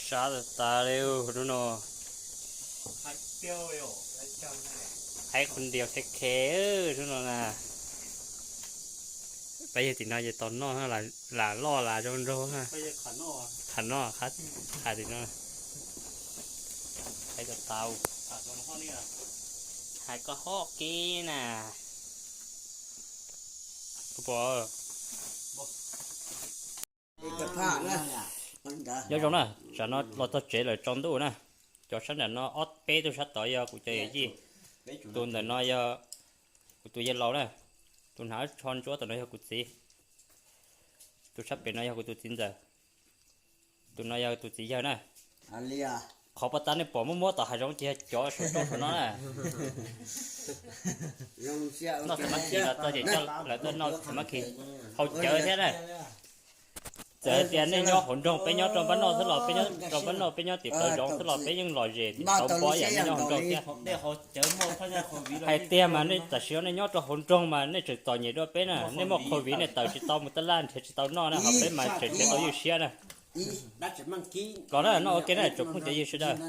Sab tas tas li hnub no. Haib qhov ntias khe khe hnub no na. Peb yawg tim no ces tau noj, lam loj lam zoo nraug. Qhov no, qhov tim no. Haib tas tas. Hais koj hoj kiv na. Pom. Nyob zoo na, tsam no los txog tsev lawm tsaus ntuj na. Cov sab nram no ob peb tug sab tod yog kuv cov yawm yij. Tus ntawm no yog kuv tus yawg laus na. Tus hnav tsho ntsuab tom no yog kuv txiv. Tus sab pem no yog kuv tus txiv ntxawm. Tus no yog tus txiv yawg na. Qhov pas tas nej pom muab muab tom hav zoov ces yog cov saum roob saum no na. Noj txiv mab khi los txog ces coj lawv tuaj noj txiv mab khi. Haus cawv thiab na. Txawm hais tias nej nyob hauv nroog, peb nyob rau npab noj xwb los, peb nyob rau npab noj, peb nyob tim plawv zoov xwb los, peb yeej lom zem tsis tau npo yam nej nyob hauv nroog thiab. Hais tiag mas nej tam sim no nej nyob rau hauv nroog mas nej tseem txom nyem dua peb na, nej muaj covid nej tawm tsis tau mus taj laj nrhiav tsis tau noj na, ho peb mas tseem nrhiav tau ywj siab na. Los na, noj ua ke na tsoom phooj cov ywg sawv daws.